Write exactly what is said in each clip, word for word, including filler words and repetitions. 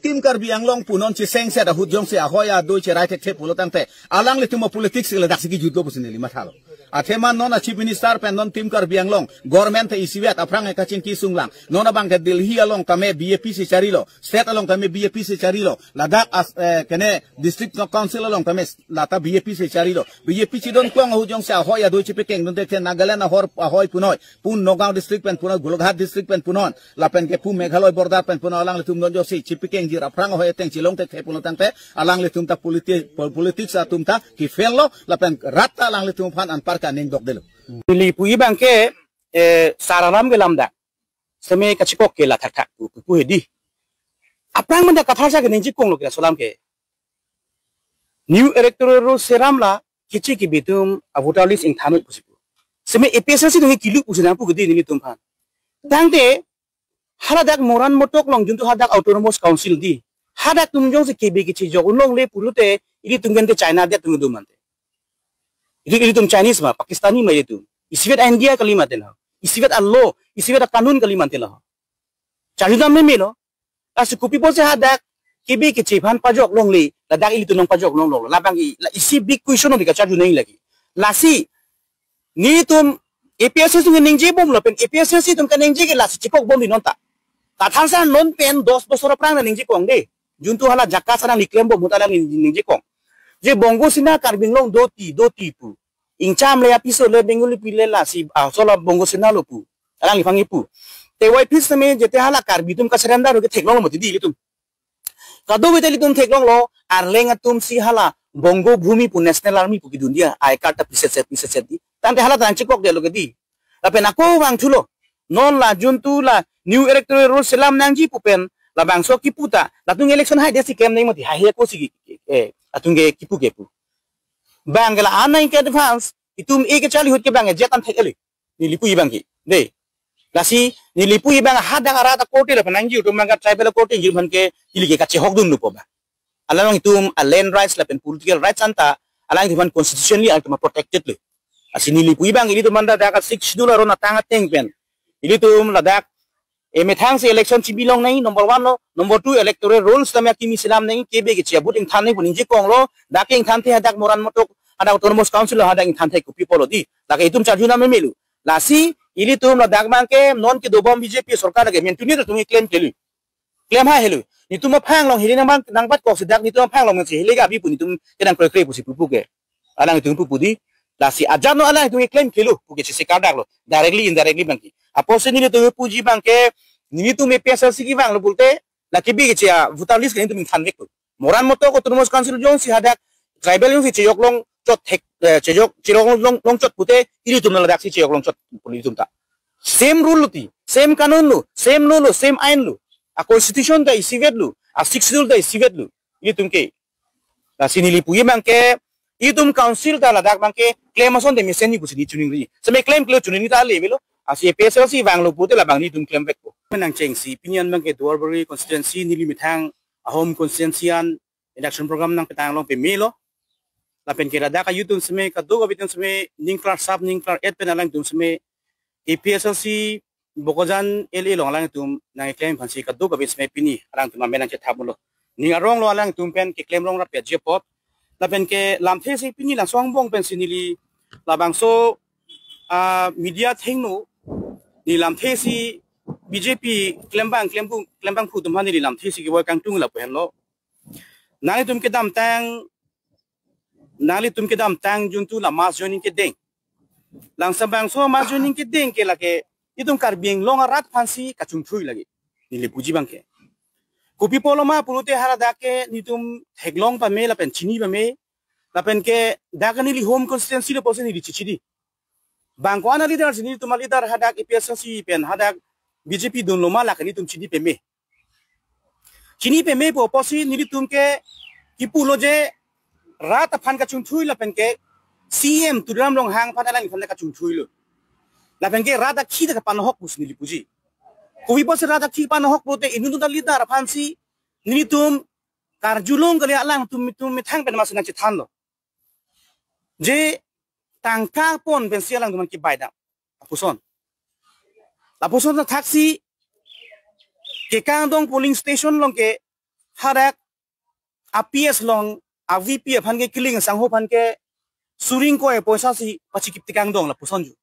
Team Karbi Anglong pu non chesengset ahut jongsi ahoi adoi cherai thekthe pulo tangte, alanglitum a-politics ke ladak si kejutlo pusi neli mathalo. Athema non a-Chief Minister pen non Team Karbi Anglong government te isivet aphrang ke kachingki sunglang. Non abang ke Delhi along tame B J P si charilo, state along tame B J P si charilo, ladak as, eh, kene district council along tame lata B J P si charilo. B J P chidon klong ahut jongsi ahoi adoi chepekengdun thekthe, Nagaland ahor ahoi punoi, pu Nagaon district pen punoi, Golaghat district pen punon, lapen ke pu Meghalaya border pen punon, alanglitum non jongsi chepekeng jir aphrang ahoi ateng chelong thekthe pulo tangte, alanglitum ta politi-, pol-, politics atum ta ke-fail lo, lapen rat ta alanglitum aphan anparke aning dokdetlo. Neli puji abang ke, eh, sar alam ke lamdak. Seme kachikok ke la thakthak pu, pu, pu hedi. Aphrang manda Kathar sa ke ningje konglo ke laso alam ke. New electoral roll seram la keche kebi atum a-voter list ingthan noi pusi pu. Seme A P H L C atum ke kilu pusi nangpu ke di nelitum aphan. Tangte haladak Moran Motok along juntu hadak autonomous council di, hadak atum jongsi kebi kechejok un longle pulote, ilitum gente China adet atum do mante. Ili, ilitum Chinese ma, Pakistani ma ilitum. Isivet India kali mante la. Isivet a-law, isivet a-kanun kali mante la. Charjudam memelo. Lasi kopi pusi hadak kebi keche aphan pajok longle, ladak ilitum nangpajok longlo. Labang i, la isi big question di kacharju nangji lake. Lasi nelitum A P H L C atum ningje bomlo pen A P H L C atum kaningje ke lasi chekok bom di non ta. Kathar sa non pen dos bosor aphrang ningje kong de. Juntu hala JACAS alang keklem bom ahut alang ning-, ningje kong. Je Bongo Sena Karbi Anglong doti, doti pu. Ingcham le apiso le Bengali pi le lasi, ah, sola Bongo Sena lo pu. Alangliphan kipu. Te wai pis tame jete hala Karbi atum ka-surrender ke theklonglo mati di ilitum. Kadokave ta ilitum theklonglo, Arleng atum si hala Bongo Bhumi pu National Army pu kedun dia, I card ta pisetset, pisetset di. Tangte hala ta nangchekokdetlo ke di. Lapen ako vangthulo. Non la juntu la new electoral roll selam nangji pu pen, labangso kipu ta, latum election haidetsi klem nangji mati, hai hai ako si ki, eh, latum ke kipu ke pu. Abang ke la anai ke advance, itum e ke charli ahut ke abang ke jet an thek eli. Neli puji abang ke. De. Lasi, neli puji abang hadak arat a-court lapen nangji atum abang ke tribal a-court jir aphan ke neli ke kachehokdunlo pu abang. Alanglitum a-land rights lapen political rights anta, alanglitum aphan constitutionally alanglitum protected lo. Lasi neli puji abang ilitum anta dak a-sixth schedule aron atang ateng pen. Ilitum ladak, eh, methang si election chibi long nangji, number one lo, number two electoral rolls tame akimi selam nangji, kebi keche a-vote ingthan nangji pu ningje konglo, dak ingthanthe hadak Moran Motok, hadak autonomous council lo hadak ingthanthe kopi pulo di. Lake itum charjudam memelo. Lasi, ilitum ladak abang ke, non kedo bom B J P sorkar ke, mentuni atum keklem kelu. Klem ha helu. Netum aphan long hili nang bang, nangbat kok si dak netum aphan long si hili ke abi pu netum kedang krekre pusi pupu ke. Alanglitum pupu di. Lasi ajat non alanglitum keklem kelu pu ke chisi kardaklo. Directly, indirectly abang ke. Apotsi nelitum puji abang ke, netum A P H L C kevanglo pulote, la kebi keche a-voter list ke netum ingthanvekpo. Moran Motok Autonomous Council jongsi hadak tribal jongsi chejok longchot thek, eh, chejok, chejok long, longchot pute, ilitum ladak si chejok longchot pu ilitum ta. Same rule lo ti, same kanun lo, same law lo, same ain lo. A-constitution ta isivet lo, a-sixth schedule ta isivet lo. Ilitum ke. Lasi neli puji abang ke, itum council ta ladak abang ke, klem asonte mesen ni pusi neli chiningri. Seme klem klem chiningri ta le melo. Lasi A P H L C vanglo pute labang netum klemvekpo. Menang chengsi, pini an abang ke Duarbagori constituency neli methang a-home constituency an election program nangpetang long pemelo. Lapen ke ladak a-youth atum seme, kadokave atum seme, ningklar sap, ningklar et pen alanglitum seme, A P H L C Bokajan L A along alanglitum nangkeklem aphansi kadokave seme pini alanglitum amen nangchethaplo. Ning arong lo alanglitum pen keklem rong rapet jepot. Lapen ke lamthe si pini laso angbong pensi neli labangso, ah, media athengno, neli lamthe si B J P klembang, klempu, klembangphu atum aphan neli lamthe si kevoi kangtung lapu henlo. Nanglitum kedamtang, nanglitum kedamtang juntu la mass joining kedeng. Langsam bangso mass joining kedeng ke lake, itum Karbi Anglong arat aphansi kachongthui lake. Neli puji abang ke. Kopi pulo ma pulote haladak ke netum theklong pame lapen chini pame. Lapen ke dak neli home constituency lo pusi neli chichidi. Bang ko-an a-leader si netum a-leader hadak A P H L C pen hadak B J P dunlo ma lake netum chini pame. Chini pame pu apotsi nelitum ke kipulo je rat aphan kachongthui lapen ke C M Tuliram Ronghang aphan alangliphan kachongthuilo. Lapen ke rat akhei ta kapanahok pusi neli puji. Kopi pusi rat akhei panahok pulote inut a-leader aphansi nelitum karjulong kali alangtum, tum methang pen masi nangchethanlo. Je tangka pon pensi alangtum kebai dam. Lapuson. Lapuson ta thaksi Kekangdong polling station along ke hadak a P S along a V P aphan ke Killing asangho aphan ke suri ingkoi poisa si pachikip tekang dong lapuson jo.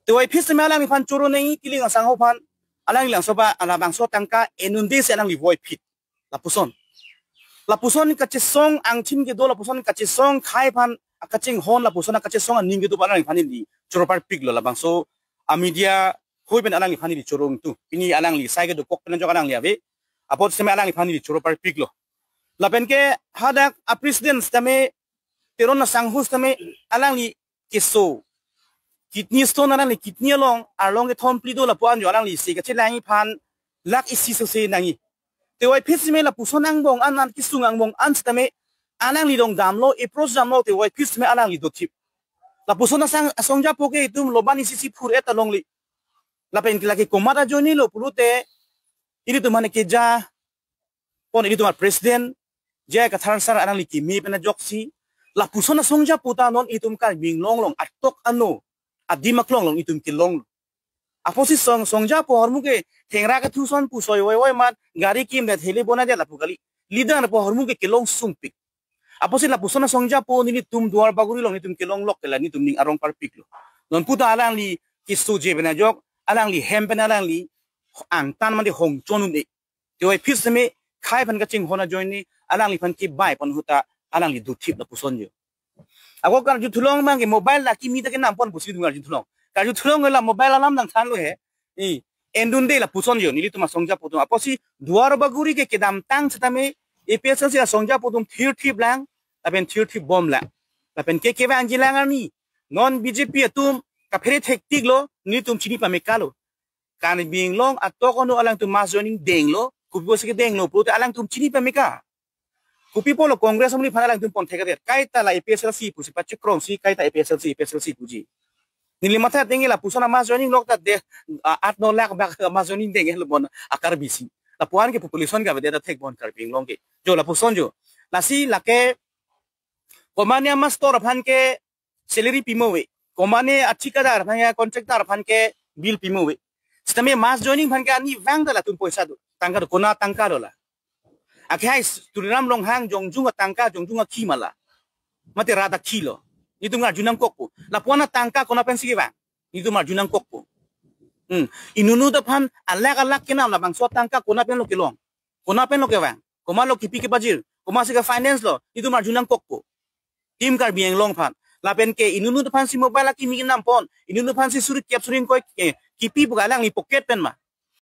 Tewaiphi seme alangliphan choro nangji Killing asangho aphan, alanglilangso ba alabangso atangka en-un-e si alangli voiphit lapuson. Lapuson kachesong angthin kedo, lapuson kachesong akhei aphan akachinghon, lapuson akachesong aning kedo ba alangliphan ili choro parpiklo labangso a media hoi pen alangliphan ili choro ingtung. Pini alangli sai kedokok pen ajok alangli ave. Apot seme alangliphan ili choro parpiklo. Lapen ke hadak a president sitame, Teron asangho sitame alangli keso kidney stone, alangli kidney along arlong kethom phli do lapu-an jo alangli se kachelangji aphan lakh isi sose nangji. Tewaiphi seme lapuson angbong an, an kesung angbong an sitame alangli along damlo, approach damlo, tewaiphi seme alangli dothip. Lapuson asong, asong japo ke itum loban isi si phur-et alongle. Lapen ke lake komat ajoinelo pulote, ilitum mane keja pon ilitum a president J I Kathar sir alangli keme pen ajoksi, lapuson asong japo ta non itum Karbi Anglong along atok ano adim aklong along itum kelonglo. Apotsi song, song japo ahormu ke thengra kethuson pu soi woi woi mat gari kimdet hele bona dia lapu kali. Leader po ahormu ke kelong sungpik. Apotsi lapuson asong japo nelitum Duar Bagori along nelitum kelonglok ke la nelitum ning arong parpiklo. Non puta alangli keso je pen ajok, alangli hem pen alangli angtan mande hongchon un-e. Tewaiphi seme akhei aphan kachinghon ajoine alangliphan kebai pon ahut ta alangli dothip lapuson jo. Ako karjuthulong abang ke mobile ta kimi ta kenam pon pusi itum karjuthulong. Karjuthulong la mobile alam nangthanlo he. I, en-un-e lapuson jo nelitum asong japo atum. Apotsi Duar Bagori ke kedamtang sitame A P H L C asong japo atum thirthip lang, lapen thirthip bomlang. Lapen ke kevangji lang arni. Non B J P atum kaphere thektiklo, nelitum chini pamekalo. Karbi Anglong atok ano alangtum mass joining denglo, kopi pusi kedenglo pulote alangtum chini pameka. Kopi pulo Congress amonit aphan alangtum pon thekdet. Kaita la A P H L C pusi pachikrongsi, kaita A P H L C, A P H L C puji. Neli matha tengji lapuson a mass joining lok ta de, a, aat no lakh bak mass joining denglo bon a Karbi si. Lapu-an ke population ke avedet thek bon Karbi Anglong ke. Jo lapuson jo. Lasi lake komane a mastor aphan ke salary pimo ave. Komane a thikadar aphan ke, contractor aphan ke bill pimo ave. Sitame mass joining aphan ke ani vang ta latum poisa do. Tangka do, kona tangka do la. Akhei Tuliram Ronghang jongjung atangka, jongjung akhi ma la. Mate rat akhilo. Nelitum arju nangkokpo. Lapu-an atangka kona pensi kevang. Nelitum arju nangkokpo. Hmm. Inutnut aphan alakh alakh kenam labangso atangka kona penlo kelong. Kona penlo kevang. Komatlo kipi kepajir. Komatsi ke-finance lo. Nelitum arju nangkokpo. Team Karbi Anglong aphan. Lapen ke inutnut aphansi mobile akimi kenam pon. Inutnut aphansi suri kep suri ingkoi, eh, kipi pu ke alangli pocket pen ma.